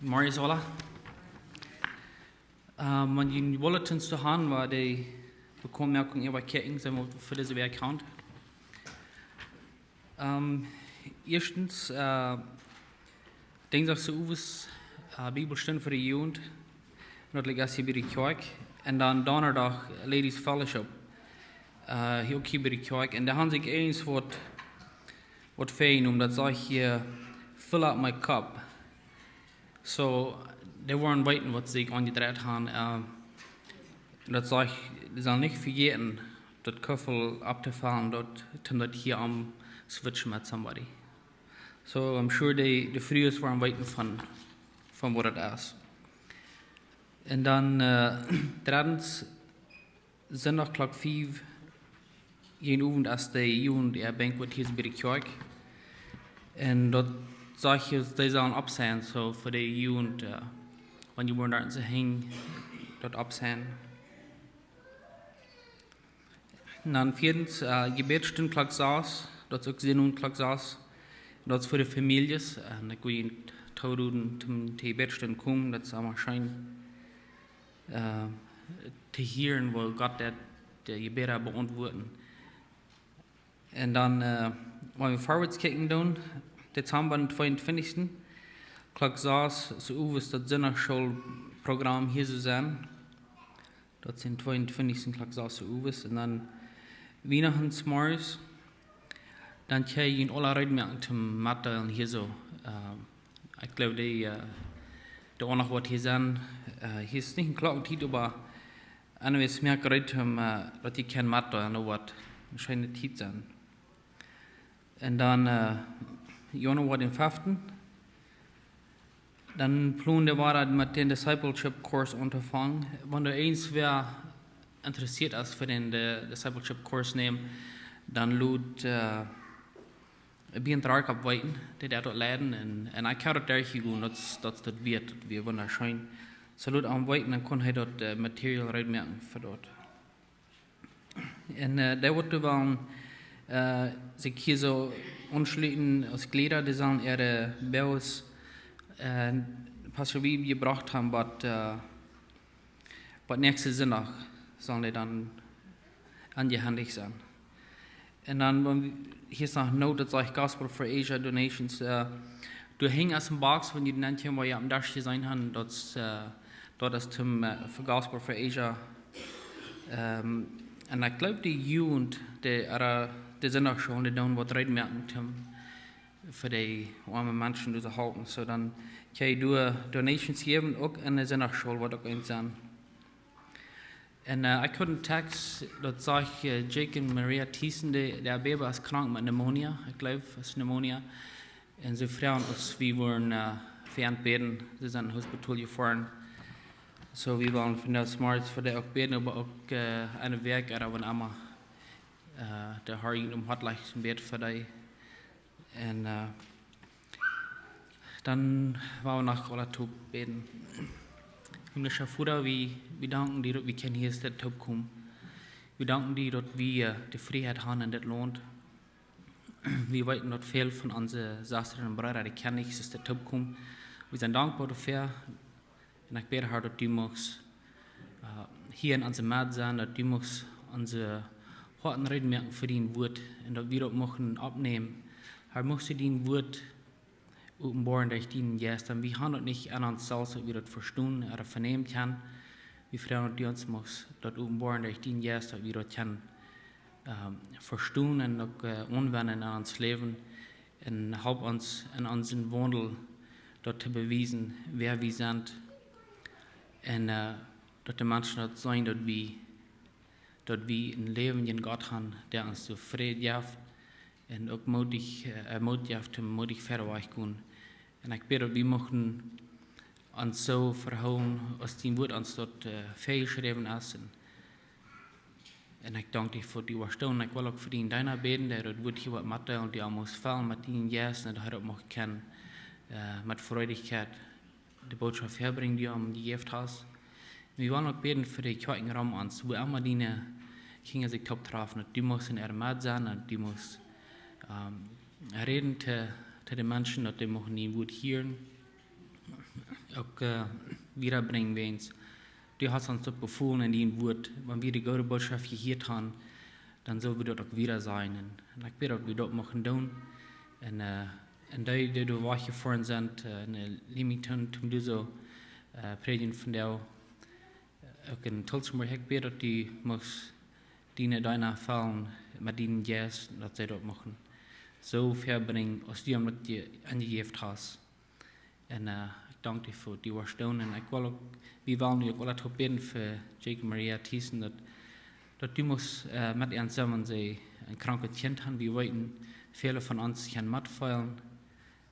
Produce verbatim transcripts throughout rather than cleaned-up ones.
Morjes aula. Äh, wan jie Bulletins to han, wua de Bekommwerkjunk äwa kjikjen, sent wie fa dise Wäakj aun. Ähm, ieeschtens, äh, Dinjsdach soo owes, äh, Bibelstund fa de Jugend. Daut lit hia bie de Kjoakj. Un dan Donnadach Ladies Fellowship. Äh, hia uk hia bie de Kjoakj. Un doa han see eent waut, waut fein, om daut sajcht hia, "Fill up my cup." Soo, dee woaren weeten waut see aunjedreit han. Äh, daut sajcht, dee sellen nich vejäten, daut Kuffel auftofauen, daut, toom daut hia omswitchen met somebody. So, I'm sure dee, de Frues woaren weeten von, von waut daut es. Un dan, äh, dreddens, Sindach Klock fief, jieda Owent es de Jugend äa banquet hia bie de Kjoakj. Un daut sajcht hia, dee sellen opp sennen, soo fa de Jugend, äh, wan jie woaren doa soo han, daut opp sennen. Un dan vieedens, äh, Jebädsstund Klock sas, daut es uk Sindach Klock sas. Daut es fa de Famieljes, äh, un ekj well junt toroden, toom de Jebädsstund komen, daut es emma scheen, äh, to hieren, woo Gott daut, de Jebäda beauntwuaden. Un dan, äh, wan wie forwards kjikjen doonen, Dezamba dän tweeuntwintichsten, Klock sas, soo owes daut Sindachschoolprogram hia soo sennen. Daut es dän tweeuntwintichsten Klock sas soo owes. Un dan Wienachtensmorjes, dan kjenn jie aula reed moaken toom metdeelen hia soo. Äh, ekj jleew, dee, äh, dee uk noch waut hia sent. Äh, hia es nich eene Klocktiet, oba anyways, moakt reed, om, äh, daut jie kjennen metdeelen, waut eene scheene Tiet sennen. Un dan, äh, Januar dän fieften. Dan plon wie wada met dän Discipleship Course auntofangen. Wan doa eent wäa interessieet es fa dän, de Discipleship Course nämen, dan lot, äh, bie een Trarkap weeten, dee daut leiden. Un, un ekj hab daut doa jegonen, daut, daut, daut wia, daut wia wundascheen. Soo lot am weeten, dan kaun hee daut, äh, Material reed moaken fa daut. Un, äh, dee waut wellen, äh, sikj hia soo aunschluten aus Jlieda, dee sellen äare Bills, äh, Pastor Wiebe jebrocht haben, waut, äh, waut näakjsten Sindach sellen dee dan aunjehendicht sennen. Un dan, wan wie, hia es noch Note, daut sajcht Gospel for Asia Donations, äh, doa hinjen es eene Box, wan jie dee nenn kjennen, wua jie oppem Desch jeseenen haben, daut es, äh, daut es toom, äh, fa Gospel for Asia. Ähm, un ekj jleew, de Jugend, dee, äh, de Sindachschool, dee doonen waut reed moaken toom fa de oame Menschen doa to halpen. Soo dan kjenn jie doa Donations jäwen, uk enne Sindachschool, waut uk eent sennen. Un, äh, ekj haud een Text, daut sajcht, äh, Jake un Maria Thiessen, dee, dee Bäbe es krank met Pneumonia, ekj jleew, es Pneumonia. Un see fruagen aus wie wudden, äh, fa an bäden, see sent em Hospital jefoaren. Soo, wie wellen vondoag zemorjes fa dee uk bäden, oba uk, äh, enne Wäakj, ooda wan emma, äh, de Har junt oppem Hoat lajcht, een Bäd fa dee. Un, äh, dan well wie noch aula toop bäden. Himmlischa Voda, wie, wie danken die, daut wie kjennen hia toop komen. Wie danken die, daut wie, äh, de Frieheit haben en dit Launt. Wie weeten, daut väl von onse Sestren un Breeda, dee kjennen nich hia toop komen. Wie sent dankboa doafäa. Un ekj bäd, Har, daut du muchst, äh, hia en onse Medd sennen, daut du muchst onse Hoaten reed moaken fa dien Wuat un daut wie daut muchten oppnämen. Har, muchst du dien Wuat openboaren derch dienen Jeist, dan wie haben daut nich en ons selfst, daut wie daut vestonen ooda venämen kjennen. Wie fruagen, daut du ons muchst daut openboaren derch dienen Jeist, daut wie daut kjennen, ähm, vestonen un uk, äh, aunwenjen en ons Läwen. Un help ons en onsen Waundel daut to bewiesen, wäa wie sent. Un, äh, daut de Menschen daut seenen, daut wie, daut wie een läwendjen Gott haben, dee ons soo Fräd jeft un uk moodich, äh, Moot jeft, om moodich wieda wajch to gonen. Un ekj bäd, daut wie muchten ons soo vehoolen, aus dien Wuat ons daut, äh, väajeschräwen es. Un Un ekj dank die fa dee Woarschtung. Ekj well uk fa dän Deena bäden, dee daut Wuat hia woat metdeelen, dee aul must fellen met dienen Jeist, un daut hee daut mucht kjennen, äh, met Freidichkjeit de Bootschoft häabrinjen, dee du am jejäft hast. Un wie wellen uk bäden fa de Kjoakjen rom ons, wua emma diene Kjinja sikj toop trafen, daut du muchst en äare Medd sennen, daut du muchst, ähm, räden to, to de Menschen, daut dee muchten dien Wuat hieren. uk, äh, wiedabrinjen, wäajens du hast ons daut befolen en dien Wuat, wan wie de goode Botschaft jehieet haben, dan sell wie daut uk wieda sajen. Un, un ekj bäd, daut wie daut muchten doonen. Un, äh, un dee, dee doa wajchjefoaren sent, äh, no Leamington, toom doa soo, äh, prädjen vondoag, äh, uk en Tulsa, ekj bäd, daut du muchst diene Deena fellen met dienen Jeist, daut see daut muchten soo wieda brinjen, aus du an daut je-, aunjejäft hast. Un, äh, ekj dank die fa waut du woascht doonen. Un ekj well uk, wie wellen nu uk aule toop bäden fa Jake un Maria Thiessen, daut, daut du muchst, äh, met an sennen, wan see een krankjet Kjint haben. Wie weeten, väle von ons kjennen metfeelen,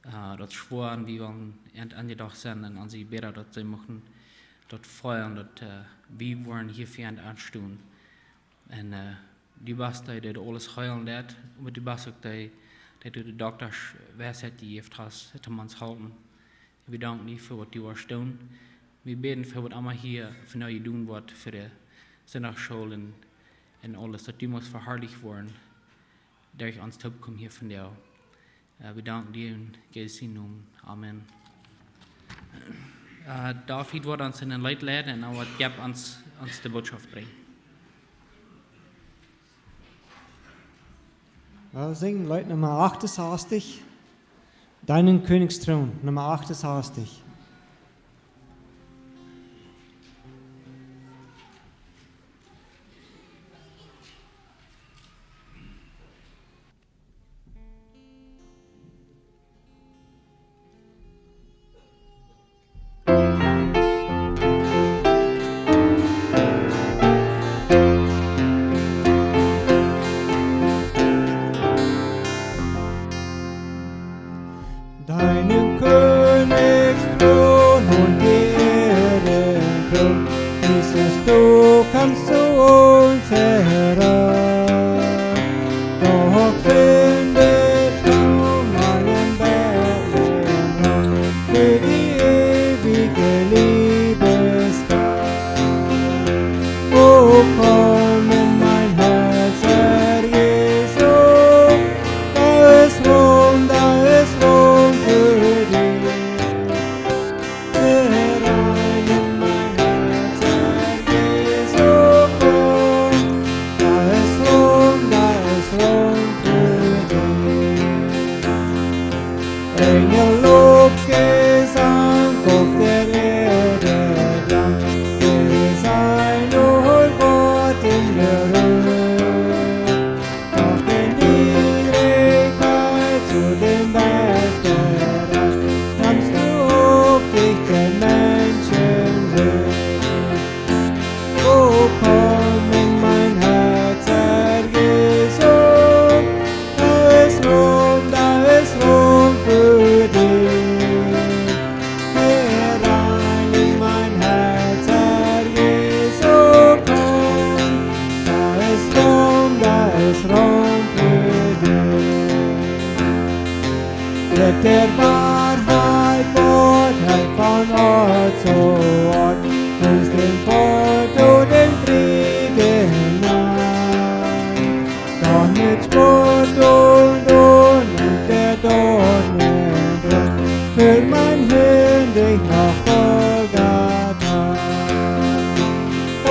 äh, daut schwoa, un wie wellen an, aun de Dach sennen un aun see bäden, daut see muchten daut feelen, daut, äh, wie woaren hia fa an aunstonen. Un, äh, du best dee, dee aules heelen deit, oba du best uk dee, dee du de Dokta Weisheit jejäft hast, toom ons halpen. Wie danken die fa waut du woascht doonen. Wie bäden fa waut emma hia vondoag jedonen woat, fa de Sindachschool un, un aules, daut du muchst veharlicht woaren derch ons Toopkomen hia vondoag. Äh, wie danken die en Jesus sienen Nomen. Amen. Äh, David woat ons en een Leet leiden un dan woat Jep ons, ons de Botschaft brinjen. Wie sinjen Leet Numma achtunsastich, Deinen Königsthron, Numma achtunsastich. Deinen Königsthron und die Erdenkrone, Jesus, du kommst zu uns herab. Doch findet Raum in Bethlehem für die ewige Liebesgabe. O komm in mein Herz, Herr Jesus, da ist Raum, da ist Raum für dich. Herein in mein Herz, Herr Jesu, komm. Da ist Raum, da ist Raum für dich. Engel, Lobgesang auf der Erde Klang, Gesang, o Gott in der Höhe. Doch in Niedrigkeit zu dem Berg herab, nahmst du auf dich den Menschenwillen. O komm in mein Herz, Herr Jesu, da ist Raum, da ist Raum für dich. Herein in mein Herz, Herr Jesu, komm. Da ist Raum, da ist Raum für dich. Licht der Wahrheit, Wahrheit von Ort zu Ort, bringst dem Volk du den Frieden nahe. Doch mit Spott und Hohn und der Dornen führt mein Hund dich nach Golgatha. O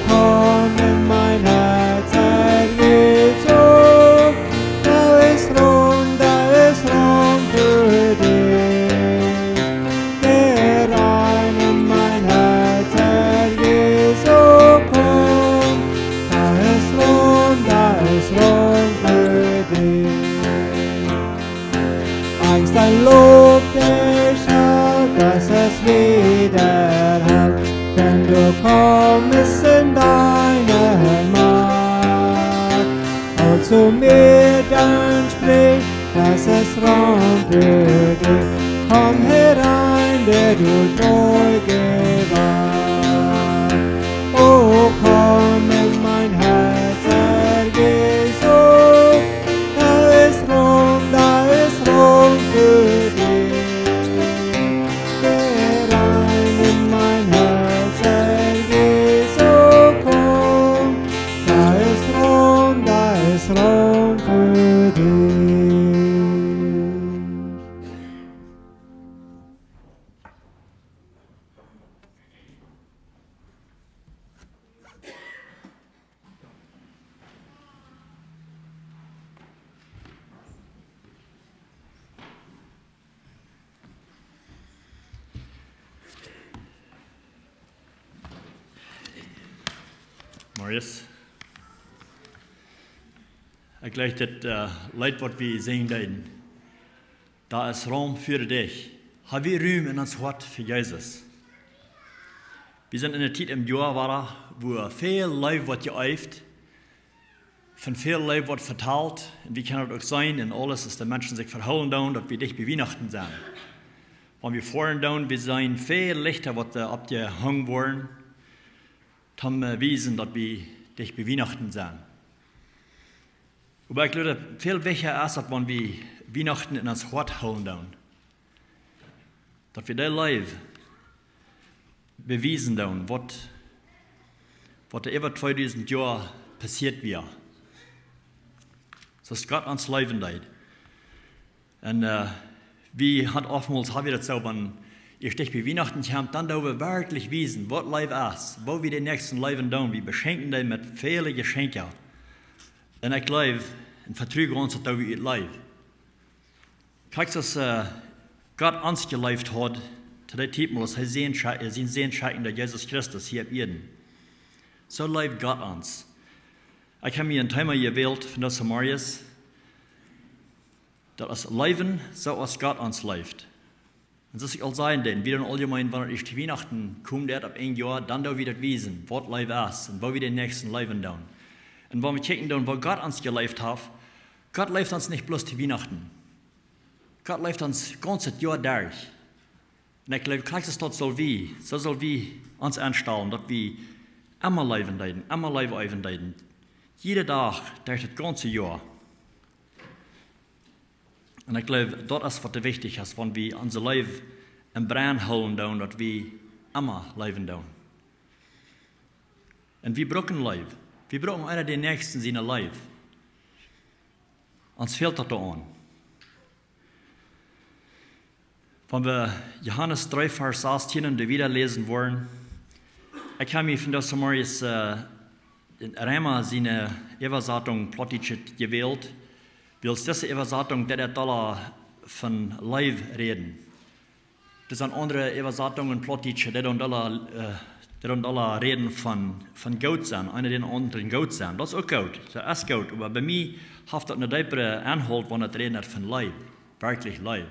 komm in mein Herz, Herr Jesu, da ist Raum, da ist Raum für dich. Herein in mein Herz, Marius. Ekj jleich daut, äh, Leet waut wie sinjen deeden. Doa es Rum fa die. Hab wie Rum en ons Hoat fa Jesus? Wie sent en eene Tiet em Joa wada, wua väl Leew woat jeeeft, von väl Leew woat vetalt, un wie kjennen daut uk seenen, un aules es de Menschen sikj vehoolen doonen, daut wie dicht bie Wienachten sent. Wan wie foaren doonen, wie seenen väl Lichta waut, äh, oppjehongen woaren, toom, äh, wiesen daut wie dicht bie Wienachten sent. Oba ekj jleew daut väl wichtja es daut wan wie Wienachten en ons Hoat hoolen doonen, daut wie dee Leew bewiesen doonen, waut, waut doa äwa tweedusent Joa passieet wia. Soo aus Gott ons leewen deed. Un, äh, wie haben oftmols, hab wie daut soo, wan wie dicht bie Wienachten kjeemen, dan doo wie werkjlich wiesen, waut Leew es, woo wie dän Näakjsten leewen doonen, wie beschenkjen dee met väle Jeschenkja. Un ekj jleew, un vetru ons daut, doo wie ut Leew. Kjikj, soo aus, äh, Gott ons jeleeft haud, to dee Tiet mol, aus hee sien Sche-, äh, sien Sän schekjt, daut Jesus Christus hia opp Ieed. Soo leeft Gott ons. Ekj hab mie een Thema jewält von dise Morjes. Daut es leewen, soo aus Gott ons leeft. Un soo aus ekj aul säd, dan wie dan auljemeen, wan et ieescht Wienachten kjemt, daut opp een Joa, dan doo wie daut wiesen, waut Leew es, un woo wie dän Näakjsten leewen doonen. Un wan wie kjikjen doonen, woo Gott ons jeleeft haft, Gott leeft ons nich bloos to Wienachten. Gott leeft ons gaunz daut Joa derch. Un ekj jleew, krakjt soo saul wie, soo saul wie ons aunstalen, daut wie emma leewen deeden, emma Leew eewen deeden. Jieda Dach, derch daut gaunze Joa. Un ekj jleew, daut es waut doa wichtich es, wan wie onse Leew em Brenn hoolen doonen, daut wie emma leewen doonen. Un wie brucken Leew. Wie brucken eena dän Näakjsten siene Leew. Ons fält daut doaraun. Wan wie Johanes dree Varsch sastieen un wieda läsen woaren, ekj hab mie von dise Morjes, äh, Rema siene Äwasatunk Plautdietsch jewält, wiels dise Äwasatunk, dee deit dolla von Leew räden. Doa sent aundre Äwasatungen Plautdietsch, dee doonen dolla, äh, dee doonen dolla räden von, von goot sennen, eena dän aundren goot sennen. Daut es uk goot, daut es goot. Oba bie mie haft daut een deepren Enhault, wan et räden von Leew, werkjlich Leew.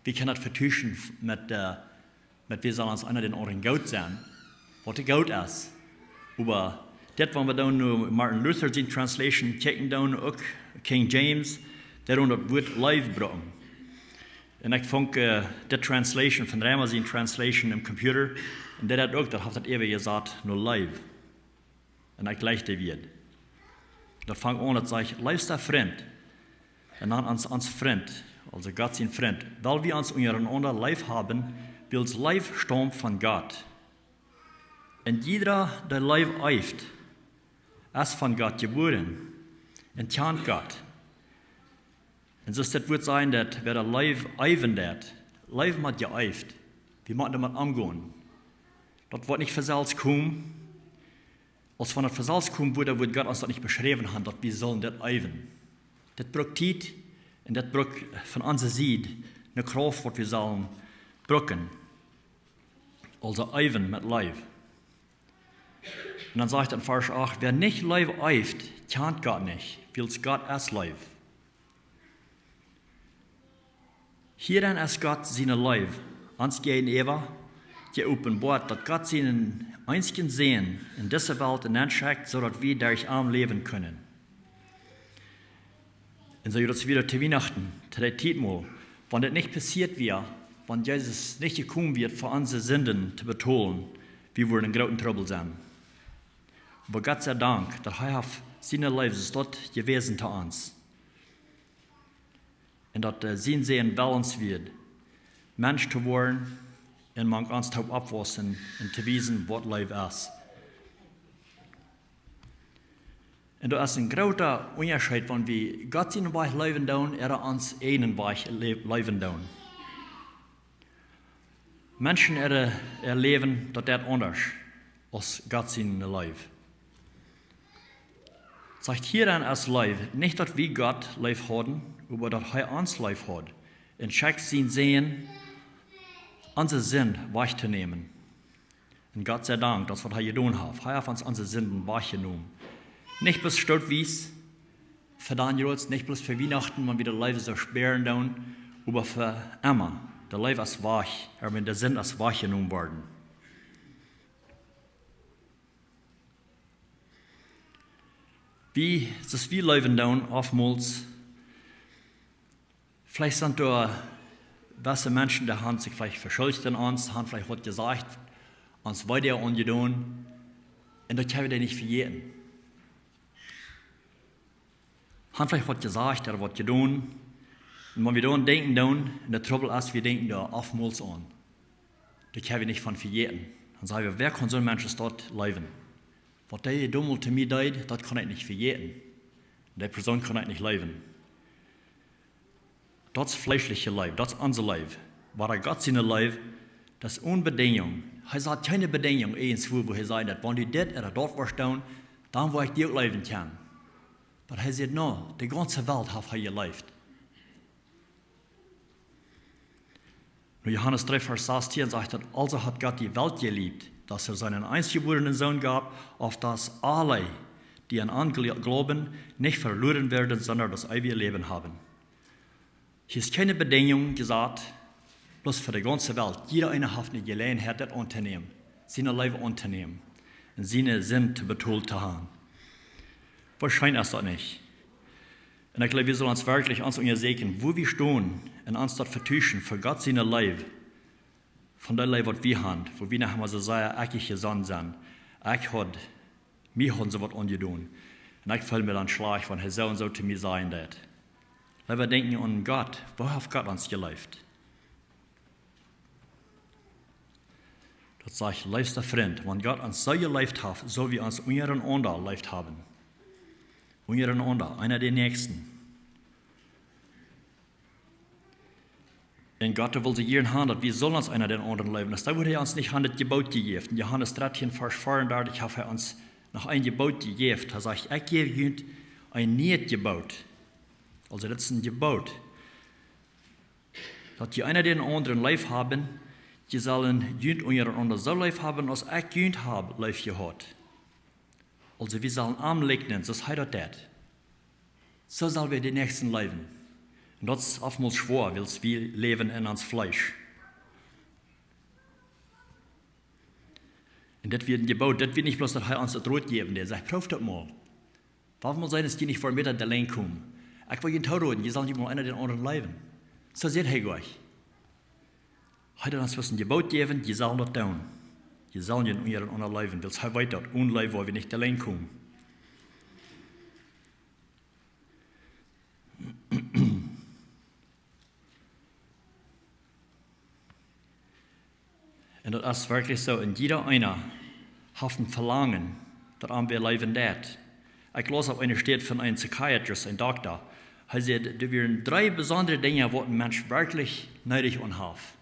Wie kjennen daut vetuschen f-, met, äh, met wie sellen ons eena dän aundren goot sennen, waut goot es. Oba dit, wan wie dan nu Martin Luther siene Translation kjikjen doonen, uk King James, dee doonen daut Wuat Leew brucken. Un ekj funk, äh, de Translation von Rema siene Translation em Computer, un dee haud uk, doa haft daut äwa jesajcht, no Leew. Un ekj jleich dee Wieed. Daut fangt aun, daut sajcht: "Leefsta Frint." Un dan ons, ons Frint, aulsoo Gott sien Frint. "Well wie ons unjarenaunda leef haben, wiels Leew staumt von Gott. Un jieda, dee Leew eeft, es von Gott jebuaren un kjant Gott." Un soo es daut Wuat sajen, daut wäa de Leew eewen deit, Leew mott jeeeft. Wie motten doamet omgonen. Daut woat nich von selfst komen. Aus wan daut von selfst komen wudd, dan wudd Gott ons daut nich beschräwen haben, daut wie sellen daut eewen. Daut brukt Tiet un daut brukt von onse Sied eene Krauft, waut wie sellen brucken. Aulsoo eewen met Leew. Un dan sajcht et en Varsch acht: "Wäa nich Leew eeft, kjant Gott nich, wiels Gott es Leew." Hierin es Gott siene Leew ons jäajenäwa jeopenboat, daut Gott sienen eensjen Sän en dise Welt nenschekjt, soo daut wie derch am läwen kjennen. Un soo es daut wada to Wienachten, to dee Tiet mol, wan daut nich passieet wia, wan Jesus nich jekomen wia, fa onse Sinden to betolen, wie wudden en grooten Trubbel sennen. Oba Gott sie Dank, daut hee haft siene Leew soo jewäsen to ons. Un daut, äh, sien Sän wellens wia, Mensch to woaren un mank ons to oppwaussen un to wiesen, waut Leew es. Un daut es een groota Unjascheet, wan wie Gott sienen Wajch läwen doonen, ooda ons eenen Wajch lä-, läwen doonen. Menschen äa, äa Läwen, daut deit aundasch aus Gott siene Leew. Sajcht: "Hierin es Leew, nich daut wie Gott leef hauden, oba daut hee ons leef haud un schekjt sienen Sän, onse Sind wajchtonämen." Un Gott sie Dank, daut waut hee jedonen haft. Hee haft ons onse Sinden wajchjenomen. Nich bloos stootwies, fa dan jrots, nich bloos fa Wienachten, wan wie de Leew soo spieren doonen, oba fa emma. De Leew es wajch, oba de Sind es wajchjenomen worden. Wie, soo aus wie leewen doonen, oftmols, veleicht sent doa jewesse Menschen, dee haben sikj veleicht veschuldicht aun ons, haben veleicht waut jesajcht, ons wee aunjedonen, un daut kjenn wie dee nich vejäten. Haben veleicht waut jesajcht ooda waut jedonen, un wan wie doaraun denkjen doonen, un de Trubbel es, wie denkjen doa oftmols aun. Daut kjenn wie nich von vejäten. Dan saj wie: "Wäa kaun soon Mensch soo leewen? Waut dee domols to mie deed, daut kaun ekj nich vejäten. Dee Persoon kaun ekj nich leewen." Daut es fleeschliche Leew, daut es onse Leew. Oba Gott siene Leew, daut es one Bedingung. Hee sat kjeene Bedingung irjentwua, wua hee säd daut, wan du dit ooda daut woascht doonen, dan woa ekj die uk leewen kjennen. Oba hee sajcht: "Nä, de gaunze Welt haft hee jeleeft." Nu Johanes dree Varsch sastieen sajcht daut: "Also hat Gott die Welt geliebt, dass er seinen einstgeborenen Sohn gab, auf dass alle, die an ihn gl-, glauben, nicht verloren werden, sondern das ewige Leben haben." Hia es kjeene Bedingung jesat, bloos fa de gaunze Welt. Jieda eena haft ne Jeläajenheit, daut auntonämen, siene Leew auntonämen un siene Sind betolt to haben. Woo scheen es daut nich? Un ekj jleew, wie sellen ons werkjlich ons unjasieekjen, wua wie stonen, un ons daut vetuschen fa Gott siene Leew, von dee Leew waut wie haben, wua wie noch emol soo sea ekjlich jesonnen sent. Ekj haud, mie hauden see waut aunjedonen. Un ekj feel mie dan schlajcht, wan hee soo un soo to mie sajen deed. Leewa denkjen aun Gott, woo haft Gott ons jeleeft? Daut sajcht: "Leefsta Frint, wan Gott ons soo jeleeft haft, soo wie ons unjarenaunda leeft haben." Unjarenaunda, eena dän Näakjsten. Un Gott wull soo jieren haben, daut wie sellen ons eena dän aundren leewen. Aus doa wudd hee ons nich aun daut Jeboot jejäft. En Johanes dartieen, Varsch veeaundartich, haft hee ons noch een Jeboot jejäft. Hee sajcht: "Ekj jäw junt een nieet Jeboot." Also, daut es een Jeboot. "Daut jie eena dän aundren leef haben, jie sellen junt unjarenaunda soo leef haben, aus ekj junt hab leef jehaut." Also, wie sellen am likjnen, soo aus hee daut deed. Soo sell wie dän Näakjsten leewen. Un daut es oftmols schwoa, wiels wie läwen en ons Fleesch. Un dit wia een Jeboot, dit wia nich bloos daut hee ons daut Rot jäwen deed. Hee sajcht: "Prooft daut mol. Waut mol sennen, aus jie nich fa mie delenj komen. Ekj well junt toroden, jie sellen junt mol eena dän aundren leewen." Soo sajcht hee nich. Hee deed ons bloos een Jeboot jäwen, jie sellen daut doonen. Jie sellen junt unjarenaunda leewen, wiels hee weet daut, one Leew woa wie nich delenj komen. Un daut es werkjlich soo, un jieda eena haft een Velangen, daut am wäa leewen deit. Ekj laus opp eene Städ von een Psychiatrist, een Dokta. Hee säd, doa wieren dree besondre Dinja, waut een Mensch werkjlich needich aun haft.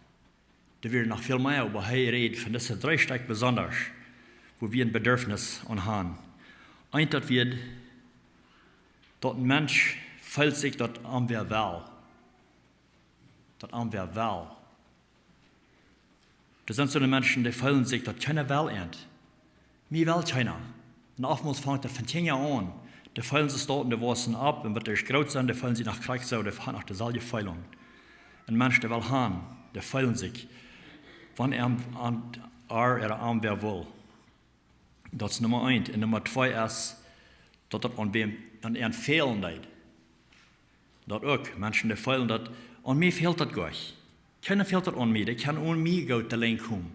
Doa wieren noch väl mea, oba hee räd von dise dree Stekj besonda, wua wie een Bedarfnis aun haben. Eent, daut wia, daut een Mensch feelt sikj, daut am wäa well. Daut am wäa well. Doa sent soone Menschen, dee feelen sikj, daut kjeena well an. Mie well kjeena. Un oftmols fangt daut von Kjinja aun. Dee feelen sikj daut, un dee wausen opp, un wan dee groot sent, dee feelen sikj noch krakjt soo, dee haben noch deeselwje Feeling. Een Mensch, dee well haben, dee feelen sikj, wan am, an, ar, ar am wäa well. Daut es Numma eent. Un Numma twee es, daut daut aun wäm, aun an fälen deed. Daut uk, Menschen, dee feelen daut, aun mie fält daut goanich. Kjeena fält daut aun mie, dee kaun onen mie goot delenj komen.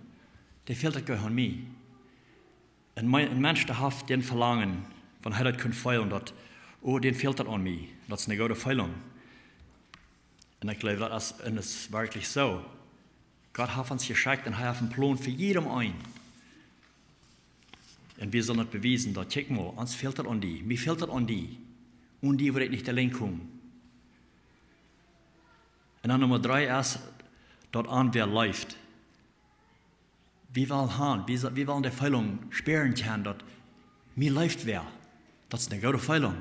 Dee fält daut goanich aun mie. Un mie-, een Mensch, dee haft dän Velangen, wan hee daut kunn feelen, daut, oh, dän fält daut aun mie. Daut es eene goode Feeling. Un ekj jleew, daut es, un daut es werkjlich soo. Gott haft ons jeschekjt un hee haft een Plon fa jieda eenen. Un wie sellen daut bewiesen, daut, kjikj mol, ons fält daut aun die, mie fält daut aun die. Onen die wudd ekj nich delenj komen. Un dan Numma dree es, daut an wäa leeft. Wie wellen haben, wie, wie wellen de Feeling spieren kjennen, daut mie leeft wäa. Daut es eene goode Feeling.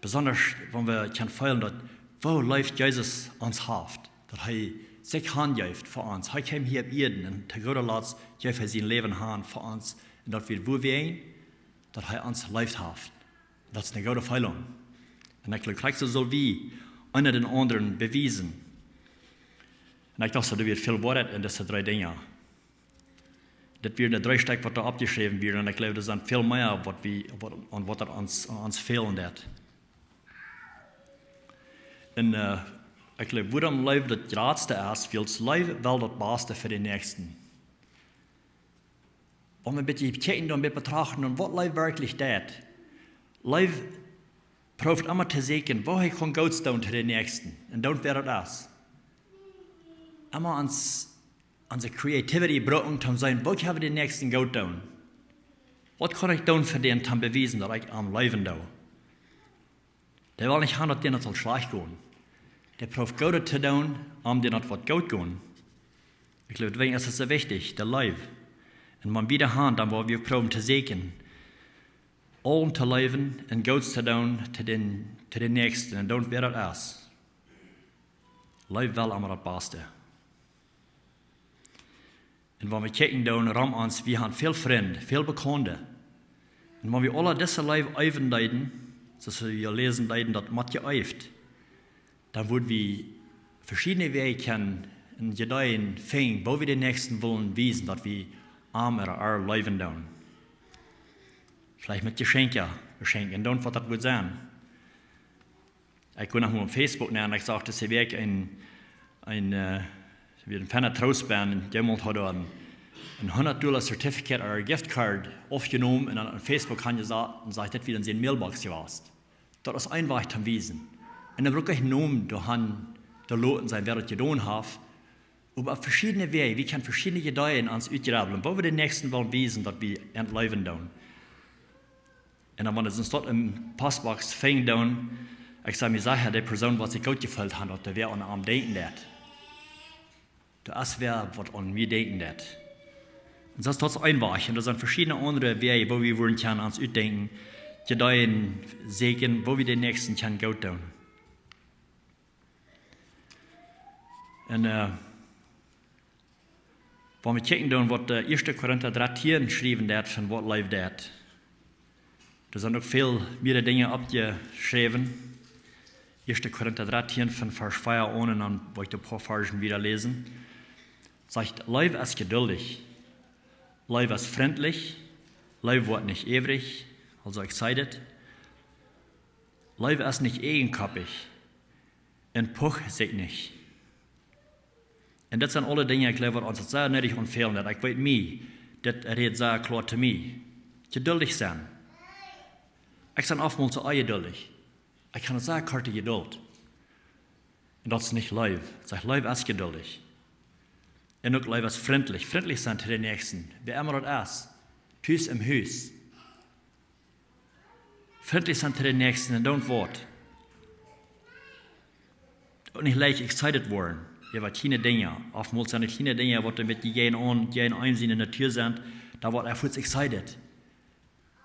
Besonda wan wie kjennen feelen, daut, woo leef Jesus ons haft. Daut hee sikj hanjeef fa ons. Hee kjeem hia opp Ieed un to gooda Latst jeef hee sien Läwen han fa ons. Un daut wia wuarom, daut hee ons jeleeft haft. Daut es eene goode Feelunk. Un ekj jleew, krakjt soo sell wie eena dän aundren bewiesen. Un ekj docht, doa wia väl Woarheit en dise dree Dinja. Dit wieren de dree Stekj, waut doa oppjeschräwen wieren. Un ekj jleew, doa sent väl mea, waut wie, waut, aun waut daut ons, aun ons fälen deit. Un, äh, ekj jleew, wuarom Leew daut jratste es, wiels Leew well daut Baste fa dän Näakjsten. Wan wie een bät kjikjen, dan een bät betrachten, dan waut Leew werkjlich deit. Leew prooft emma to sieekjen, woo hee kaun Goots doonen to dän Näakjsten. Un doonen, wäa daut es. Emma ons, onse creativity brucken, om to seenen, woo kjenn wie dän Näakjsten Goots doonen. Waut kaun ekj doonen fa dän, om to bewiesen, daut ekj am leewen doo? Dee well nich han, daut dän daut saul schlajcht gonen. Dee prooft Goodet to doonen, om dän daut woat goot gonen. Ekj jleew, doawäajen es et soo wichtich, de Leew. Un wan wie dee han, dan woa wie proowen to sieekjen, aulem to leewen un Goots to doonen to dän, to dän Näakjsten. Un doonen, wäa daut es. Leew well emma daut Baste. Un wan wie kjikjen doonen rom ons, wie han väl Frind, väl Bekaunde. Un wan wie aule dise Leew eewen deeden, soo aus wie läsen deeden, daut mott jeeeft, dan wudd wie veschiedne Wäaj kjennen un Ideeen finjen, woo wie dän Näakjsten wellen wiesen, daut wie am ooda äa leewen doonen. Veleicht met Jeschenkja, Jeschenkja, un doonen, waut daut wudd sennen. Ekj jinkj noch mol opp Facebook nenn un ekj sach, daut see wia een, een, äh, wia een feina Troostband, un jemaunt haud een, een hundat Dolla Certificate ooda Gift Card oppjenomen un dan opp Facebook han jesat un sajcht, daut wia en siene Mailbox jewast. Daut es een Wajch to wiesen. Un dan bruck ekj Nomen doa han to loten sennen, wäa daut jedonen haft. Oba opp veschiedne Wäaj, wie kjennen veschiedne Ideeen ons utjribblen, woo wie dän Näakjsten wellen wiesen, daut wie am leewen doonen. Un dan, wan wie ons daut em Postbox finjen doonen, ekj saj mie secha, dee Persoon woat sikj goot jefeelt han, daut doa wäa aun am denkjen deit. Doa es wäa, waut aun mie denkjen deit. Un daut es, daut es een Wajch. Un doa sent veschiedne aundre Wäaj, woo wie wudden kjennen ons utdenkjen, Ideeen sieekjen, woo wie dän Näakjsten kjennen goot doonen. Un, äh, wan wie kjikjen doonen, waut de Ieeschte Korinta dartieen schriewen deit von waut Leew deit. Doa sent uk väl mea Dinja oppjeschräwen. Ieeschte Korinta dartieen von Varsch vea aun un dan woa ekj een poa Varzen wieda läsen. Sajcht, Leew es jeduldich. Leew es frintlich. Leew woat nich äwrich, aulsoo excited. Leew es nich eajenkoppich un pucht sikj nich. Un daut sent aule Dinja, ekj jleew, waut ons sea needich aunfälen, daut ekj weet mie, daut rät sea kloa to mie. Jeduldich sennen. Ekj sie oftmols soo onjeduldich. Ekj ha sea korte Jeduld. Un daut es nich Leew. Sajcht, Leew es jeduldich. Un uk Leew es frintlich. Frintlich sennen to dän Näakjsten. Wäa emma daut es. Tus em Hus. Frintlich sennen to dän Näakjsten un doonen waut. Uk nich leicht excited woaren äwa kjliene Dinja. Oftmols sent et kjliene Dinja, waut een bät jäajen aun, jäajen aun siene Natua sent, dan woat hee fuaz excited.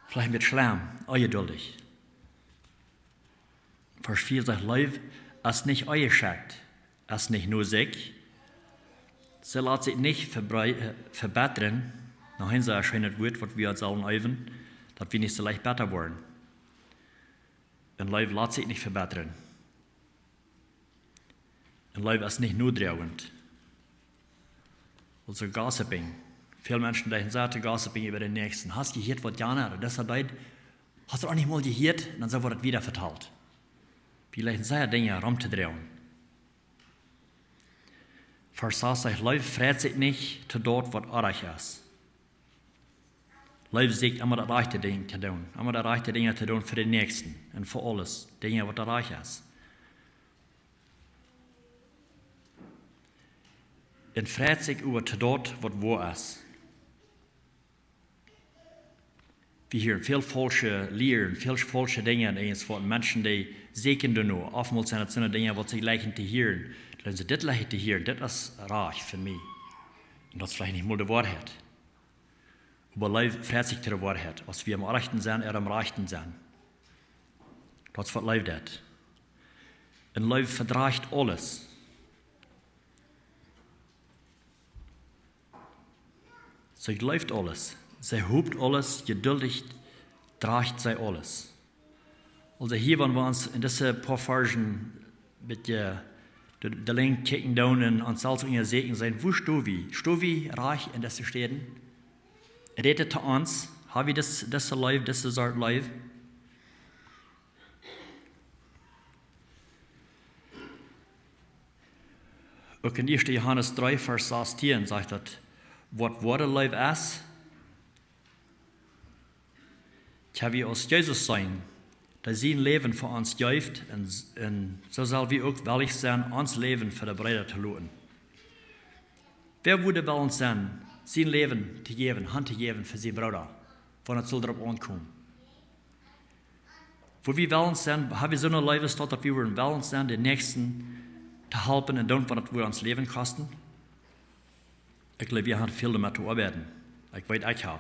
Veleicht een bät schlemm, onjeduldich. Varsch vea sajcht, Leew es nich onjeschekjt, es nich no sikj. See lat sikj nich vebrei-, äh, vebettren. Noch een sea scheenet Wuat, waut wie ons sellen eewen, daut wie nich soo leicht betta woaren. Un Leew lat sikj nich vebettren. Un Leew es nich nodroagent. Aulsoo gossiping. Väl Menschen jleichen sea to gossiping äwa dän Näakjsten. Hast jehieet, waut jana ooda disa deed? Hast du uk nich mol jehieet? Un dan soo woat et wieda vetalt. Wie jleichen sea Dinja rom to droagen. Varsch sas sajcht, Leew freit sikj nich to daut, waut oajch es. Leew sieekjt emma daut rajchte Dinkj to doonen. Emma daut rajchte Dinkj to doonen fa dän Näakjsten un fa aules. Dinja, waut oajch es. Un freit sikj äwa to daut, waut woa es. Wie hieren väl faulsche Lieren, väl faulsche Dinja en ons, waut Menschen, dee sieekjen doano. Oftmols sent et soone Dinja, waut see jleichen to hieren. Dan sent see, dit jleich ekj to hieren, dit es rajcht fa mie. Un daut es veleicht nich mol de Woarheit. Oba Leew freit sikj to de Woarheit, aus wie aum rajchten sent, ea aum rajchten sent. Daut es, waut Leew deit. Un Leew vedrajcht aules. See jleeft aules. See hoopt aules. Jeduldich drajcht see aules. Aulsoo hia, wan wie ons en dise poa Varschen met de, de, de Lenjd kjikjen doonen un ons selfst unjasäkjen sennen, wua sto wie? Sto wie rajcht en dise Städen? Rät et to ons? Ha wie dise, dise Leew, dise Sort Leew? Uk en ieeschte Johanes dree, Varsch sastieen sajcht daut, waut woare Leew es, kjenn wie aus Jesus seenen, dee sien Läwen fa ons jeef, un, un soo sell wie uk wellich sennen, ons Läwen fa de Breeda to loten. Wäa wudd wellen sennen, sien Läwen to jäwen, han to jäwen fa sienen Brooda, wan et sull doaropp aunkomen? Wua wie wellen sennen, ha wie soone Leew, daut, daut wie wudden wellen sennen, dän Näakjsten to halpen un doonen, wan et wudd ons Läwen kosten? Ekj jleew, wie haben väl doamet to oabeiden. Ekj weet, ekj ha.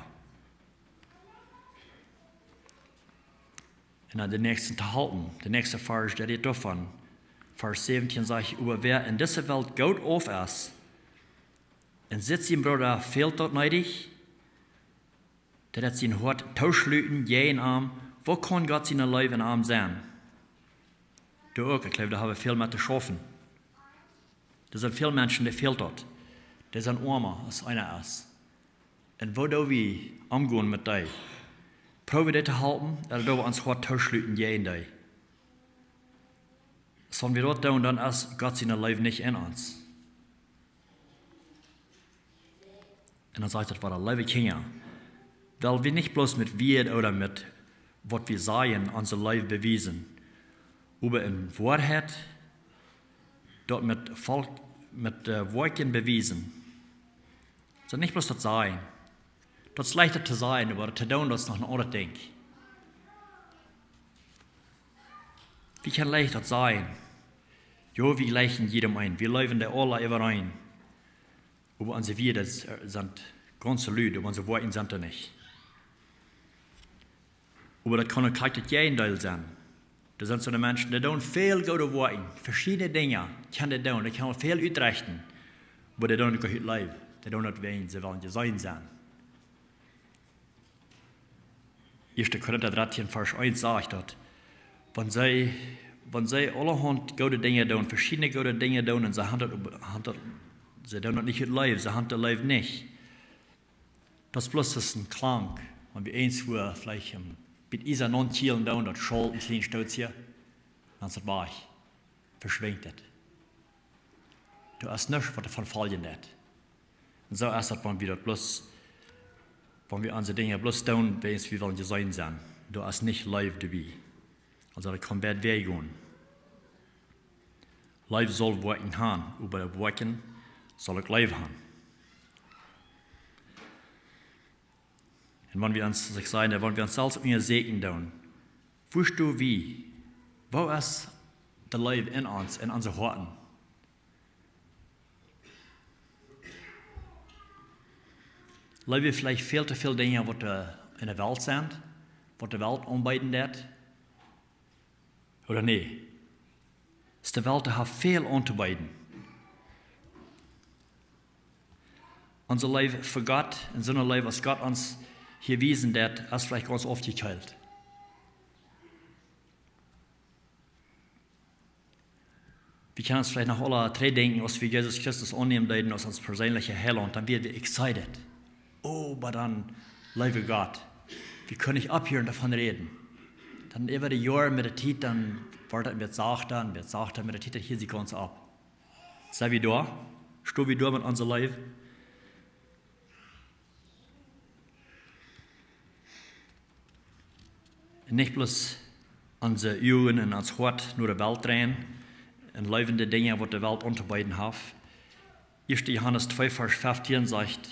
Un aun dän Näakjsten to halpen. De näakjste Varsch, dee rät doavon. Varsch säwentieen sajcht: Oba wäa en dise Welt Goot auf es, un sitt sien Brooda fält daut needich, daut hee sien Hoat tooschluten jäajen am, woo kaun Gott siene Leew en am sennen? Doa uk, ekj jleew, doa ha wie väl met to schaufen. Doa sent väl Menschen, dee fält daut. Dee sent oama aus eena es. Un woo doo wie omgonen met dee? Proow wie dee to halpen, ooda doo wie ons Hoat tooschluten jäajen dee? Wan wie daut doonen, dan es Gott siene Leew nich en ons. Un dan sajcht et wada: Leewe Kjinja, well wie nich bloos met Wieed ooda met waut wie sajen onse Leew bewiesen, oba en Woarheit daut met Volk, met, äh, Woakjen bewiesen. Soo nich bloos daut sajen. Daut es leicht daut to sajen, oba daut to doonen, daut es noch een aundret Dinkj. Wie kjennen leicht daut sajen. Jo, wie jlikjen jiedem een. Wie leewen dee aula äwareen. Oba onse Wieed, äh, sent gaunz lud, oba onse Woakjen sent doa nich. Oba daut kaun uk krakjt daut Jäajendeel sennen. Doa sent soone Menschen, dee doonen väl goode Woakjen, veschiedne Dinja kjennen dee doonen, dee kjennen väl utrechten, oba dee doonen daut nich ut Leew, dee doonen daut wäajen see wellen jeseenen sennen. Ieeschte Korinta dartieen, Varsch eent sajcht daut, wan see, wan see aulahaunt goode Dinja doonen, veschiedne goode Dinja doonen, un see haben daut, haben daut, see doonen daut nich ut Leew, see haben de Leew nich. Daut es bloos een Kjlank, wan wie eent, wua veleicht een bät Iesa naunkjielen doonen, daut schalt een kjlien Stootje, dan es et wajch, veschwinjt et. Doa es nuscht, waut doavon foljen deit. Un soo es daut, wan wie daut bloos, wan wie onse Dinja bloos doonen, wiels wie wellen jeseenen sennen. Doa es nich Leew doabie. Aulsoo, daut kaun beid Wäaj gonen. Leew saul Woakjen haben, oba Woakjen saul uk Leew haben. Un wan wie ons, aus ekj säd, wan wie ons selfst unjasäkjen doonen, woo sto wie, woo es de Leew en ons, en onse Hoaten? Leew wie veleicht väl to väl Dinja, waut doa en de Welt sent, waut de Welt aunbeeden deit? Ooda nä? Es de Welt, dee haft väl auntobeeden. Onse Leew fa Gott un soone Leew, aus Gott ons hia wiesen deit, es veleicht gaunz aufjekjeelt. Wie kjennen ons veleicht noch aula trigjdenkjen, aus wie Jesus Christus aunnämen deeden aus ons perseenlicha Heilaunt, dan wieren wie excited. Oh, oba dan, leewe Gott, wie kjennen nich opphieren doavon räden. Dan äwa de Joaren met de Tiet, dan woat et een bät sachta, een bät sachta met de Tiet, dan hilt sikj gaunz opp. Sent wie doa? Stonen wie doa met onse Leew? Un nich bloos onse Uagen un ons Hoat no de Welt dreien un leewen de Dinja, waut de Welt auntobeeden haft. Ieeschte Johanes twee, Varsch feftieen sajcht: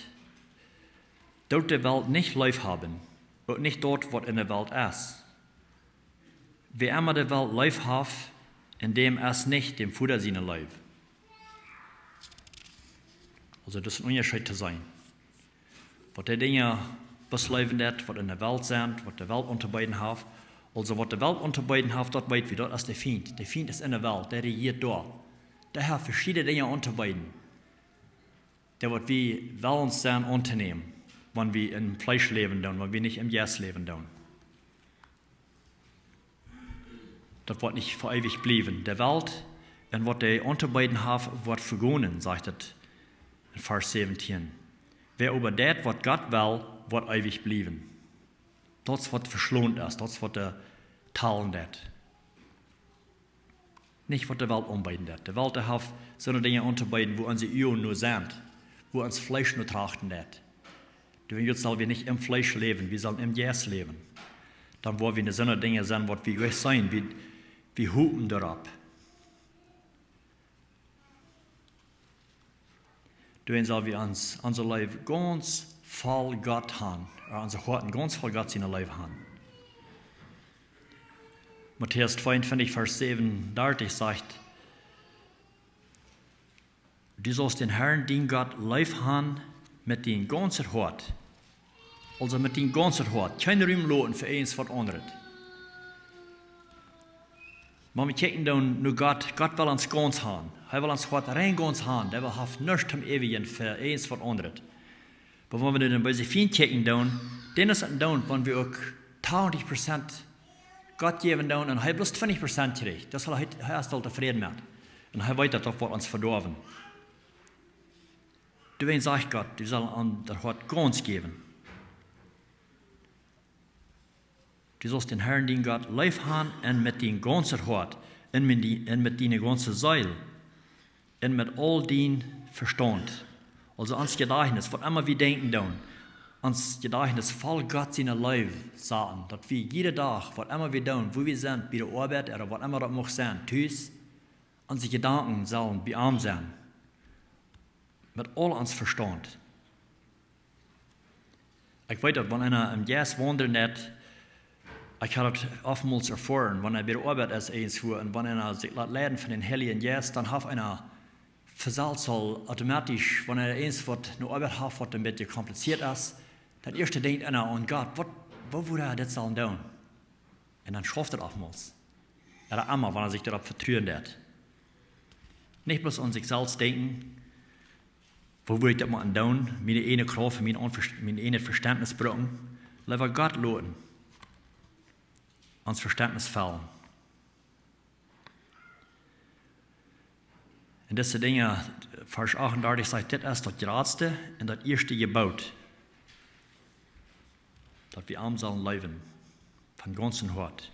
Doot de Welt nich leef haben, uk nich daut, waut en de Welt es. Wäa emma de Welt leef haft, en däm es nich däm Voda siene Leew. Aulsoo, daut es een Unjascheet to seenen. Waut de Dinja bloos leewen deit, waut en de Welt sent, waut de Welt auntobeeden haft. Aulsoo, waut de Welt auntobeeden haft, daut weet wie, daut es de Fient. De Fient es en de Welt, dee rejieet doa. Dee haft veschiedne Dinja auntobeeden. Dee, waut wie wellen sennen auntonämen. wan wie em Fleesch läwen doonen, wan wie nich em Jeist läwen doonen. Daut woat nich fa eewich bliewen. De Welt un waut dee auntobeeden haft, woat vegonen, sajcht et en Varsch säwentieen. Wäa oba deit, waut Gott well, woat eewich bliewen. Daut es waut veschlont es, daut es waut de Talen deit. Nich waut de Welt aunbeeden deit. De Welt, dee haft soone Dinja auntobeeden, wua onse Uagen no sent, wua ons Fleesch no trachten deit. Doawäajen sell wie nich em Fleesch läwen, wie sellen em Jeist läwen. Dan woa wie nich soone Dinja sennen, waut wie jlikj seenen, wie, wie hopen doaropp. Doawäajen sell wie ons, onse Leew gaunz voll Gott han, ea onse Hoaten gaunz voll Gott siene Leew han. Matäus tweeuntwintich, Varsch säwenundartich sajcht: "Du saust dän Harn, dien Gott, leef han met dien gaunzet Hoat." Aulsoo met dien gaunzet Hoat. Kjeen Rum loten fa irjent waut aundret. Wan wie kjikjen dan no Gott, Gott well ons gaunz han. Hee well ons Hoat rein gaunz han. Dee well, haft nuscht toom äwajen fa irjent waut aundret. Oba wan wie dan bie sikj fein kjikjen dan, dan es et dan, wan wie uk tachentich Prozent Gott jäwen dan un hee bloos twintich Prozent kjricht. Daut es hee, hee es aul tofräd met. Un hee weet daut, daut woat ons vedoawen. Doawäajen sajcht Gott, du sell am daut Hoat gaunz jäwen. Du saust dän Harn, dien Gott, leef han un met dien gaunzet Hoat un met die, un met diene gaunze Seel un met aul dien Vestaunt. Aulsoo ons Jedajchnis, waut emma wie denkjen dan, ons Jedajchnis voll Gott siene Leew saten, daut wie jieda Dach, waut emma wie dan, wua wie sent, bie de Oabeit ooda waut emma daut mucht sennen, tus, onse Jedanken sellen bie am sennen. Met aul ons Vestaunt. Ekj weet daut, wan eena em Jeist waundlen deit, ekj hab daut oftmols erfoaren, wan eena bie de Oabeit es, irjentwua, un wan eena sikj lat leiden von dän Heiljen Jeist, dan haft eena von selfst aul automatisch, wan eena irjent waut, ne Oabeit haft, waut een bät kompliziert es, daut ieeschte denkjt eena aun Gott, waut, woo wudd hee dit sellen doonen? Un dan schauft et oftmols. Ooda emma, wan eena sikj doaropp vetruen deit. Nich bloos aun sikj selfst denkjen, woo wudd ekj daut mau doonen, miene eejne Krauft, mien Onvers-, mien eejnet Vestentnis brucken, leewa Gott loten, ons Vestentnis fellen. Un dise Dinja, Varsch achtundartich sajcht, dit es daut jratste un daut ieeschte Jeboot, daut wie am sellen leewen, von gaunzem Hoat.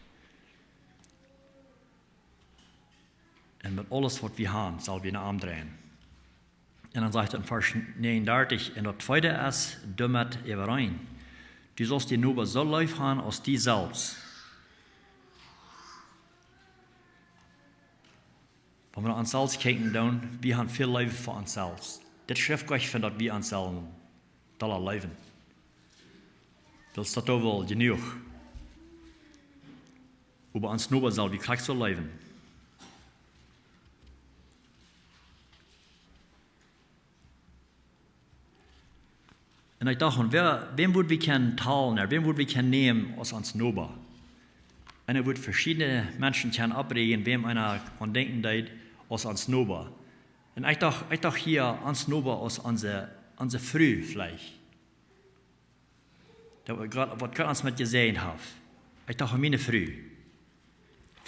Un met aules waut wie han, sell wie no am dreien. Un dan sajcht et en Varsch näajenundartich, un daut tweede es doamet äwareen. Du saust dienen Noba soo leef han aus die selfst. Wan wie no ons selfst kjikjen dan, wie han väl Leew fa ons selfst. Dit schrift jlikj von daut wie ons sellen dolla leewen. Wiels daut doch woll jenuach. Oba ons Noba sell wie krakjt soo leewen. Un ekj docht, un wäa, wäm wudd wie kjennen talen, ooda wäm wudd wie kjennen nämen aus ons Noba? Un et wudd veschiedne Menschen kjennen oppräajen, wäm eena aun denkjen deed aus ons Noba. Un ekj docht, ekj docht hia ons Noba aus onse, onse Fru veleicht. Daut waut Gott, waut Gott ons met jesäajent haft. Ekj docht aun miene Fru.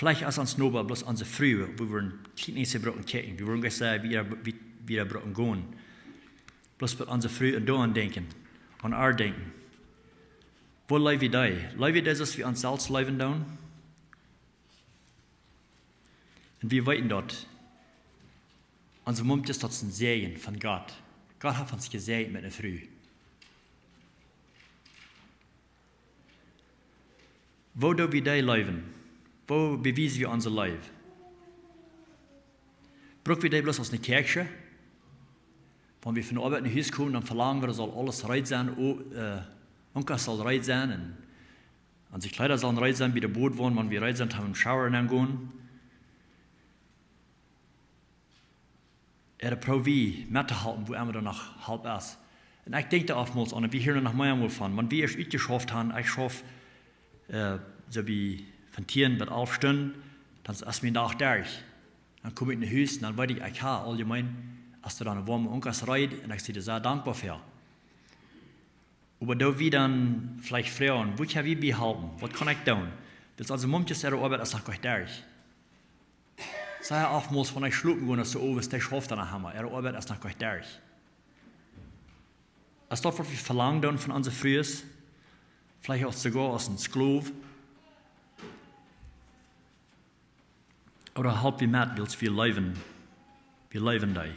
Veleicht es ons Noba bloos onse Fru, wua wie een kjlien bät brucken kjikjen. Wie wudden jlikj sajen, wua wie, wua wie brucken gonen. Bloos bie onse Fru un doaraun denkjen, aun äa denkjen. Woo leew wie dee? Leew wie dee soo aus wie ons selfst leewen doonen? Un wie weeten daut onse Mumkjes, daut es een Säajen von Gott. Gott haft ons jesäajent met eene Fru. Woo doo wie dee leewen? Woo bewies wie onse Leew? Bruck wie dee bloos aus eene Kjäakjsche? Wan wie von de Oabeit no Hus komen, dan velangen wie, daut saul aules reed sennen, o-, äh, Unkas saul reed sennen, un onse Kjleeda sellen reed sennen, bie de Bodwaun, wan wie reed sent, toom em Shower nengonen. Ooda proow wie mettohalpen, wua emma doa noch Help es. Un ekj denkj doa oftmols aun, un wie hieren noch mea mol von, wan wie ieescht utjeschauft han, ekj schauf, äh, soo bie von tieen bat alf Stunden, dan es mien Dach derch. Dan kom ekj no Hus un dan weet ekj, ekj hab aul jemeent, aus doa dan een woama Unkas reed, un ekj sie doa sea dankboa fa. Oba doa wie dan veleicht froagen: "Woo kjenn wie bie halpen? Waut kaun ekj doonen?" Wiels onse Mumkjes äare Oabeit es noch goanich derch. Sea oftmols, wan ekj schlopen go, es de Owes, dee schauft dan noch emma. Äare Oabeit es noch goanich derch. Es daut, waut wie velangen doonen von onse Frues? Veleicht uk soogoa aus een Sklow? Ooda halp wie met, wiels wie leewen, wie leewen dee.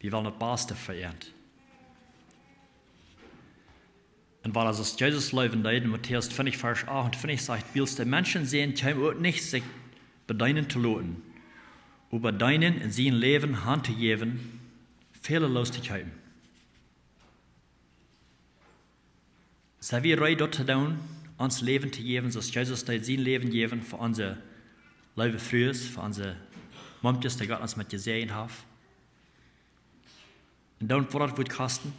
Wie wellen daut Baste fa an. Un wiels aus Jesus leewen deed, en Matäus twintich, Varsch achtuntwintich sajcht: "Wiels de Menschensän kjeem uk nich, sikj bedeenen to loten, oba deenen un sien Läwen han to jäwen, väle loos to kjeepen." Sent wie reed, daut to doonen, ons Läwen to jäwen, soo aus Jesus deed sien Läwen jäwen fa onse leewe Frues, fa onse Mumkjes, dee Gott ons met jesäajent haft? Un doonen, waut daut woat kosten,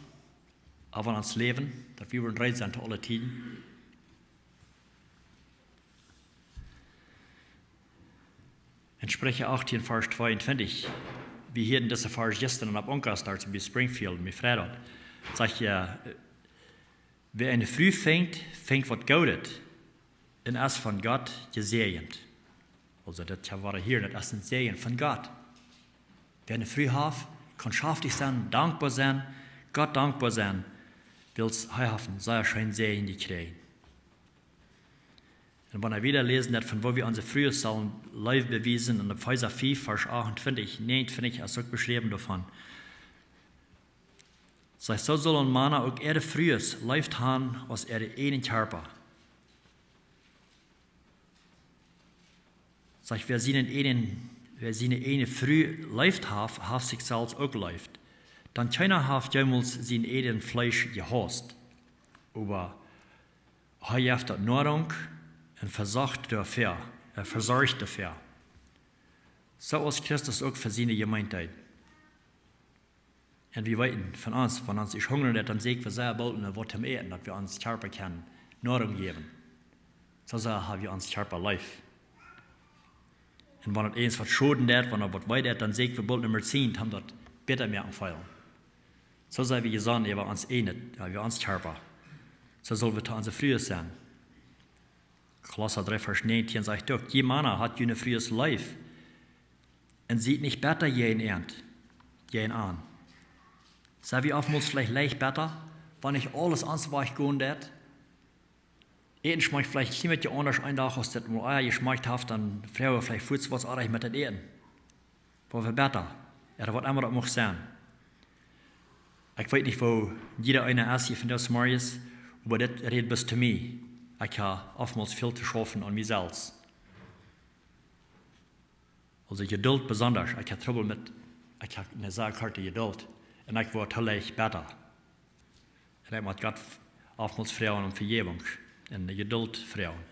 äwa ons Läwen, daut wie woaren reed sennen to aule Tieden. En Spricha achtieen, Varsch tweeuntwintich, wie hieeden dise Varsch jistren opp Onkastag bie Springfield, mie freit daut. Sajcht: "Wäa eene Fru finjt, finjt waut Goodet un es von Gott jesäajent." Aulsoo, daut kjenn wie hieren, daut es een Säajen von Gott. Wäa eene Fru haft, kaun schaftich sennen, dankboa sennen, Gott dankboa sennen, wiels hee haft een sea scheenen Säajen jekjräajen. Un wan wie wieda läsen, daut von woo wie onse Frues sellen Leew bewiesen, en Efeesa fief, Varsch achtuntwintich, näajenuntwintich, es uk beschräwen doavon. Sajcht: "Soo sellen Mana uk äare Frues leef han aus äaren eejnen Kjarpa." Sajcht: "Wäa siene eejne, wäa siene eejne Fru leef haft, haft sikj selfst uk leef. Dan kjeena haft jemols sien eejnet Fleesch jehaust, oba hee jeft daut Noarunk un vesorcht doafäa, hee vesorcht doafäa. Soo aus Christus uk fa siene Jemeent deed." Un wie weeten von ons, wan ons eent hungren deit, dan sieekj wie sea boolt no waut to äten, daut wie ons Kjarpa kjennen Noarunk jäwen. Soo sea hab wie ons Kjarpa leef. Un wan et eent waut schoden deit, wan et waut wee deit, dan sieekj wie boolt no Medizin, om daut bäta moaken feelen. Soo sent wie jesonnen äwa ons eejnet, jo, äwa ons Kjarpa. Soo sell wie to onse Frues sennen. Kolossa dree, Varsch näajentieen sajcht uk: "Jie Mana, hat june Frues leef un siet nich betta jäajen an, jäajen an." Sent wie oftmols veleicht leicht betta, wan nich aules ons wajch gonen deit? Äten schmakjt veleicht een kjlien bät aundasch een Dach, aus daut mol ea jeschmakjt haft, dan froagen wie veleicht fuaz: "Waut es oajch met daut Äten?" Woa wie betta, ooda waut emma daut mucht sennen. Ekj weet nich, woo jieda eena es hia vondoag zemorjes, oba dit rät bloos to mie. Ekj hab oftmols väl to schaufen aun mie selfst. Aulsoo Jedult besonda. Ekj hab Trubbel met, ekj hab eene sea korte Jedult. Un ekj woa too leicht betta. Un ekj mott Gott oftmols froagen om Vejäwunk un Jedult froagen.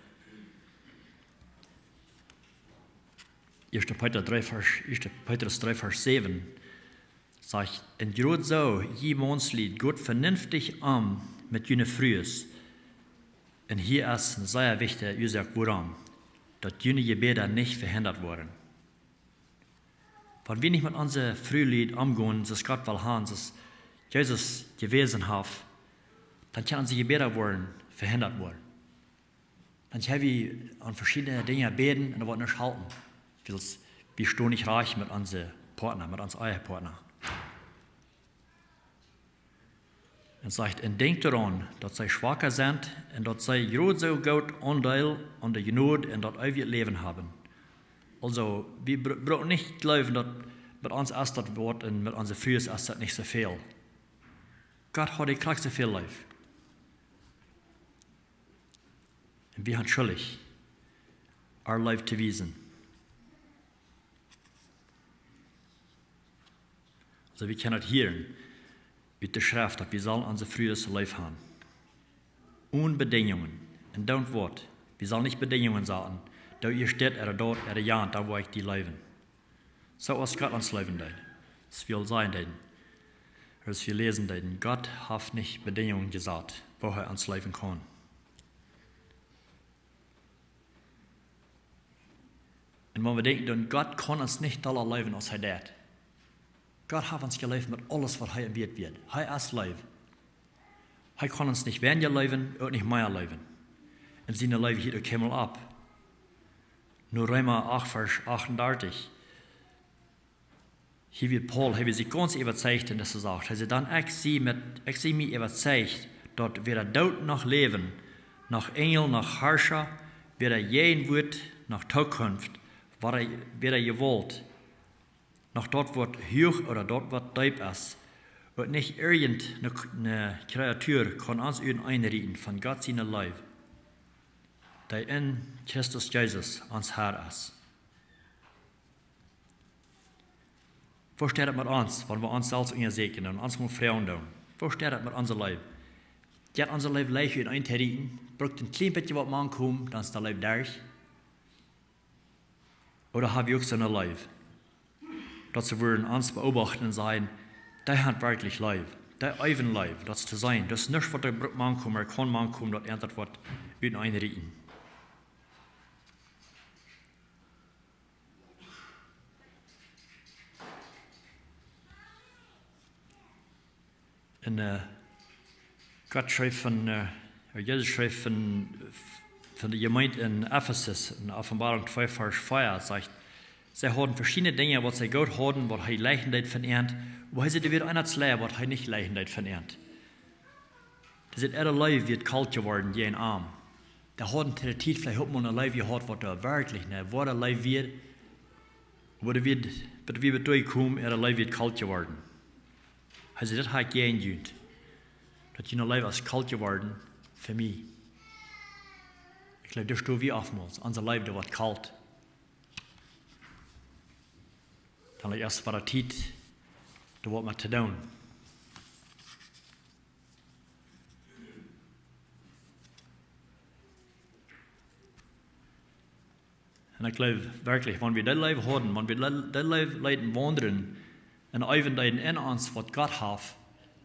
Ieeschte Petrus dree, Varsch, Ieeschte Petrus dree, Varsch säwen sajcht: "Un jrod soo, jie Maunslied, got venienftich om met june Frues." Un hia es eene sea wichtje Uasoak, wuarom, daut june Jebäda nich vehindat woaren. Wan wie nich met onse Frulied omgonen, soo aus Gott well han, soo aus Jesus jewäsen haft, dan kjennen onse Jebäda woaren vehindat woaren. Dan kjenn wie aun veschiedne Dinja bäden un daut woat nich halpen. Wiels wie stonen nich rajcht met onse Partner, met onsen Ehepartner. Un sajcht: "Un denkjt doaraun, daut see schwaka sent un daut see jrod soo goot Aundeel aun de Jnod un daut eewje Läwen haben." Aulsoo, wie br-, brucken nich jleewen, daut met ons es daut waut un met onse Frues es daut nich soo väl. Gott haft dee krakjt soo väl leef. Un wie sent schuldich, äa Leew to wiesen. Aulsoo, wie kjennen daut hieren ut de Schreft, daut wie sellen onse Frues leef han. Onen Bedinjungen. Un don't what. Wie sellen nich Bedinjungen saten. Doo ieescht dit ooda daut ooda jant, dan woa ekj die leewen. Soo aus Gott ons leewen deed. Aus wie aul sajen deeden, aus wie läsen deeden, Gott haft nich Bedinjungen jesat, woo hee ons leewen kaun. Un wan wie denkjen, dan Gott kaun ons nich dolla leewen aus hee deit. Gott haft ons jeleeft met aules waut hee em Wieet wia. Hee es Leew. Hee kaun ons nich weinja leewen, uk nich mea leewen. Un siene Leew hieet uk kjeenmol opp. No Reema acht, Varsch achtundartich. Hia wia Paul, hee wia sikj gaunz äwazeicht en dise Sach. Hee säd dan: "Ekj sie met, ekj sie mie äwazeicht, daut wada Doot noch Läwen, noch Enjel, noch Harscha, wada Jäajenwoat, noch Tookunft, wada, wada Jewault, noch daut waut huach ooda daut waut deep es, uk nich irjent eene K-, eene Kreatua kaun ons uteneen rieten von Gott siene Leew, dee en Christus Jesus, ons Herr, es." Woo steit daut met ons, wan wie ons selfst unjasieekjen un ons mol froagen doonen? Woo steit daut met onse Leew? Jeit onse Leew leicht uteneen to rieten? Brukt een kjlien bät waut mankomen, dan es de Leew derch? Ooda hab wie uk soone Leew, daut see wudden ons beobachten un sajen: "Dee haft werkjlich Leew. Dee äwen Leew." Daut es to seenen, daut es nuscht, waut doa brukt mankomen, ooda kaun mankomen, daut irjent waut uteneen rieten. Un, äh, Gott schreef von, äh, Jesus schreef von, von de Jemeent en Efesus, en Openboarunk twee, Varsch vea, sajcht: "See hauden veschiedne Dinja, waut see goot hauden, waut hee jlikjen deed von an, oba hee säd, doa wia eent aules, waut hee nich jlikjen deed von an." Dee säd, äare Leew wia kolt jeworden, dee en am. Dee hauden to de Tiet veleicht uk mol eene Leew jehaut, waut doa werkjlich eene woare Leew wia, oba dee wia, bat wie doa komen, äare Leew wia kolt jeworden. Hee säd: "Daut hab ekj jäajen junt, daut june Leew es kolt jeworden fa mie." Ekj jleew, doa stonen wie oftmols, onse Leew, dee woat kolt. Dan es wada Tiet, doa waut met to doonen. Un ekj jleew werkjlich, wan wie dee Leew hauden, wan wie dee, dee Leew leeten waundren un äwen deeden en ons, waut Gott haft,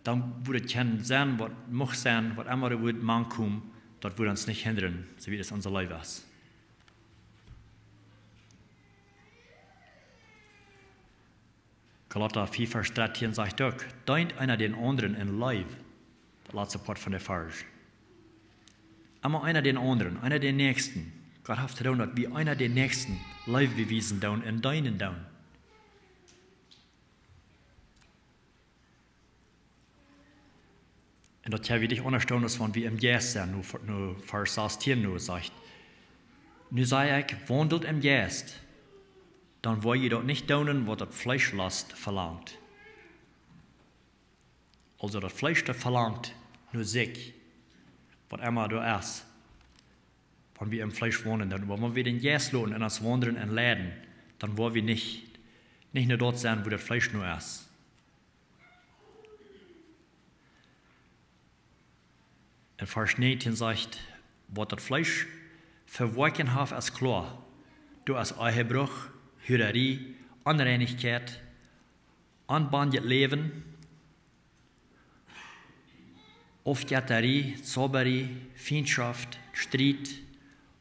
dan wudd et kjennen sennen, waut mucht sennen, waut emma doa wudd mankomen, daut wudd ons nich hindren, soo wiet aus onse Leew es. Galata vea, Varsch dartieen sajcht uk: "Deent eena dän aundren en Leew." Daut latste Poat von dän Varsch. Emma eena dän aundren, eena dän Näakjsten. Gott haft jedonen, daut wie eena dän Näakjsten Leew bewiesen doonen un deenen doonen. Un daut jeit wada aundasch aus wan wie em Jeist sent, nu, nu Varsch sastieen nu sajcht: "Nu saj ekj, waundelt em Jeist, dan woa jie daut nich doonen, waut daut Fleesch Lost velangt." Aulsoo daut Fleesch, daut velangt no sikj, waut emma doa es, wan wie em Fleesch wonen, dan, oba wan wie dän Jeist loten en ons waundren un leiden, dan woa wie nich, nich no daut sennen, woo daut Fleesch nu es. En Varsch näajentieen sajcht: "Waut daut Fleesch fa Woakjen haft, es kloa. Doa es Ehebruch, Hurarie, Onreinichkjeit, onbendjet Läwen, Aufjettarie, Zaubarie, Fientschoft, Striet,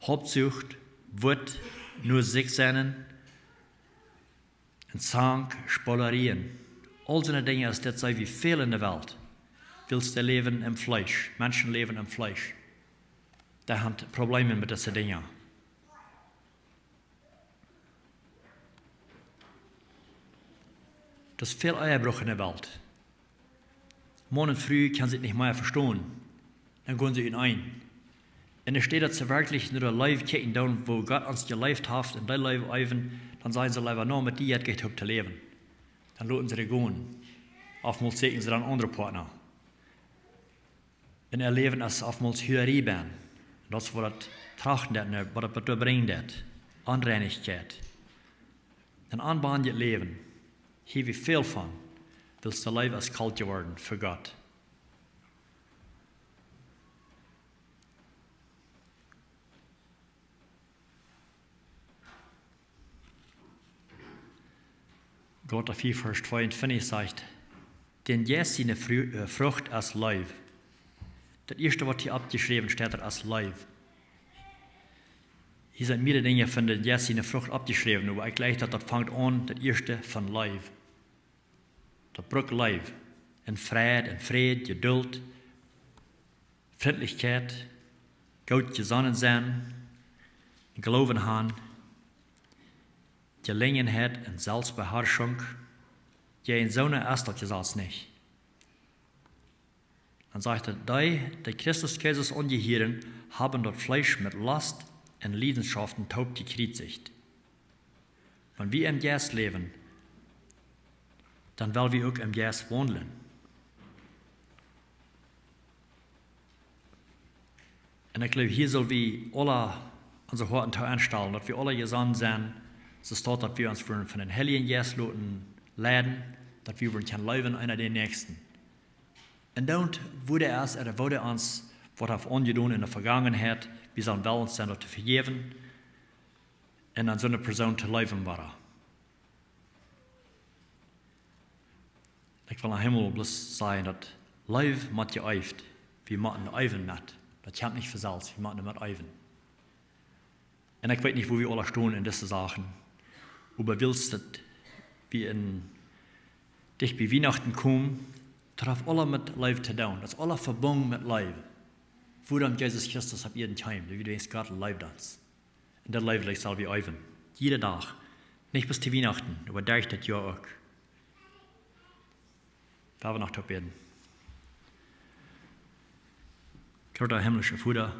Hauptsucht, Wut, no sikj sennen, un Zank, Spolarieen." Aul soone Dinja es daut, see wie väl en de Welt. Wiels dee läwen em Fleesch, Menschen läwen em Fleesch. Dee haben Probleme met dise Dinja. Daut es väl Ehebruch en de Welt. Maun un Fru kjennen sikj nich mea vestonen. Dan gonen see uteneen. Un enne Städ daut see werkjlich no de Leew kjikjen doonen, woo Gott ons jeleeft haft un dee Leew äwen, dan sajen see leewa: "No, met dee jeit et goot to läwen. Dan loten see dee gonen." Oftmols sieekjen see dan aundre Partner. Un äa Läwen es oftmols Hurarie. Un daut es waut daut trachten deit, un waut daut doa brinjen deit. Onreinichkjeit. Un onbendjet Läwen. Hia wie väl von. Wiels de Leew es kolt jeworden fa Gott. Galata vea, Varsch tweeuntwintich sajcht: "Dän Jeist siene Fru-, äh, Frucht es Leew." Daut ieeschte, waut hia oppjeschräwen steit, daut es Leew. Hia sent mearere Dinja von dän Jeist siene Frucht oppjeschräwen, oba ekj jleich, daut daut fangt aun, daut ieeschte von Leew. Daut brukt Leew. Un Freid, un Fräd, Jedult. Frintlichkjeit, goot jesonnen sennen, Gloowen haben, Jeläajenheit un Selfstbeharschunk, jäajen soone es daut Jesaz nich. Dan sajcht et: Dee, dee Christus Jesus aunjehieren, haben daut Fleesch met Lost un Liedenschoften toop jekjriezicht. Wan wie em Jeist läwen, dan well wie uk em Jeist waundlen. Un ekj jleew, hia sell wie aule onse Hoaten too enstalen, daut wie aule jesonnen sent, soo daut wie ons von, von dän Heiljen Jeist loten leiden, daut wie wudden kjennen leewen eena dän Näakjsten. Un dan, woo dee es, ooda woo dee ons waut haft aunjedonen en de Vegangenheit, wie sellen wellens sennen daut to vejäwen un aun soone Persoon to leewen woaren. Ekj well noch eemol bloos sajen, daut Leew mott jeeeft. Wie motten eewen met. Daut kjemt nich von selfst, wie motten met eewen. Un ekj weet nich, woo wie aule stonen en dise Sachen. Oba wiels daut wie en, dicht bie Wienachten komen, daut haft aules met Leew to doonen. Daut es aules vebungen met Leew. Wuarom Jesus Christus opp Ieed kjeem, daut wie weeten, Gott leeft ons. Un daut Leew sell wie eewen. Jieda Dach. Nich bloos to Wienachten, oba derch daut Joa uk. Lot ons noch toop bäden. Groota himmlischa Voda,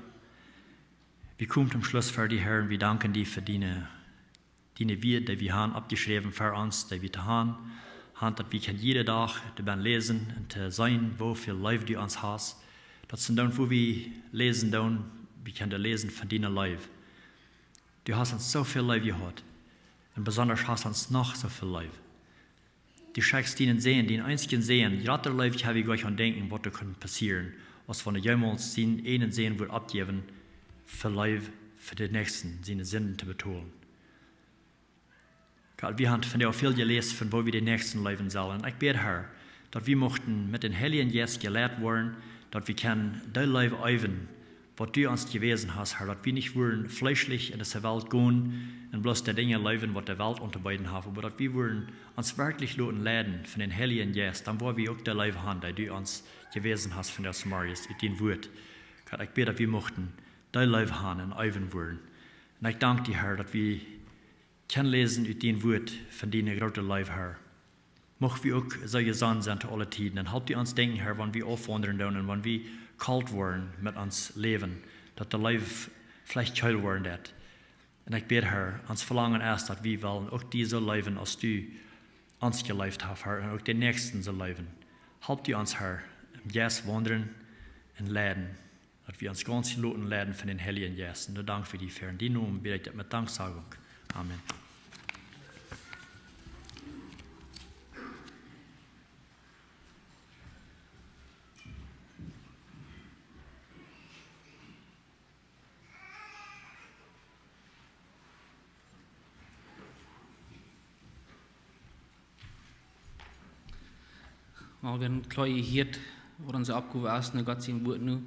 wie komen toom Schluss ver die, Herr, un wie danken die fa diene, diene Wieed, dee wie haben oppjeschräwen fa ons, dee wie to haben, haben, daut wie kjennen jieda Dach doabennen läsen un to seenen, woo väl Leew du ons hast. Daut es dan, woo wie läsen dan, wie kjennen läsen von diene Leew. Du hast ons soo väl Leew jehaut. Un besonda hast ons noch soo väl Leew. Du schekjst dienen Sän, dienen eensjen Sän, jrata Leew kjenn wie goanich aun denkjen, waut doa kunn passieren, aus wan jemaunt sienen eenen Sän wudd oppjäwen, fa Leew fa dän Näakjsten siene Sinden to betolen. Gott, wie haben vondoag väl jeläst von woo wie dän Näakjsten leewen sellen. Un ekj bäd, Herr, daut wie muchten met dän Heiljen Jeist jeleit woaren, daut wie kjennen dee Leew eewen, waut du ons jewäsen hast, Herr, daut wie nich wudden fleeschlich en dise Welt gonen un bloos dee Dinja leewen, waut de Welt auntobeeden haft, oba daut wie wudden ons werkjlich loten leiden von dän Heiljen Jeist, dan woa wie uk dee Leew haben, dee du ons jewäsen hast vondoag zemorjes ut dien Wuat. Gott, ekj bäd, daut wie muchten dee Leew haben un eewen wudden. Un ekj dank die, Herr, daut wie kjennen läsen ut dien Wuat von diene groote Leew, Herr. Mucht wie uk soo jesonnen sennen to aule Tieden. Un help du ons denkjen, Herr, wan wie aufwaundren doonen un wan wie kolt woaren met ons Läwen, daut de Leew veleicht kjeel woaren deit. Un ekj bäd, Herr, ons Velangen es, daut wie wellen uk die soo leewen, aus du ons jeleeft hast, Herr, un uk dän Näakjsten soo leewen. Help du ons, Herr, em Jeist waundren un leiden. Daut wie ons gaunz loten leiden von dän Heiljen Jeist. Un doa dank wie die fa. En dien Nomen bäd ekj dit met Danksagunk. Amen. Wie haben kloa jehieet, waut onse Oppgow es, no Gott sien Wuat nu.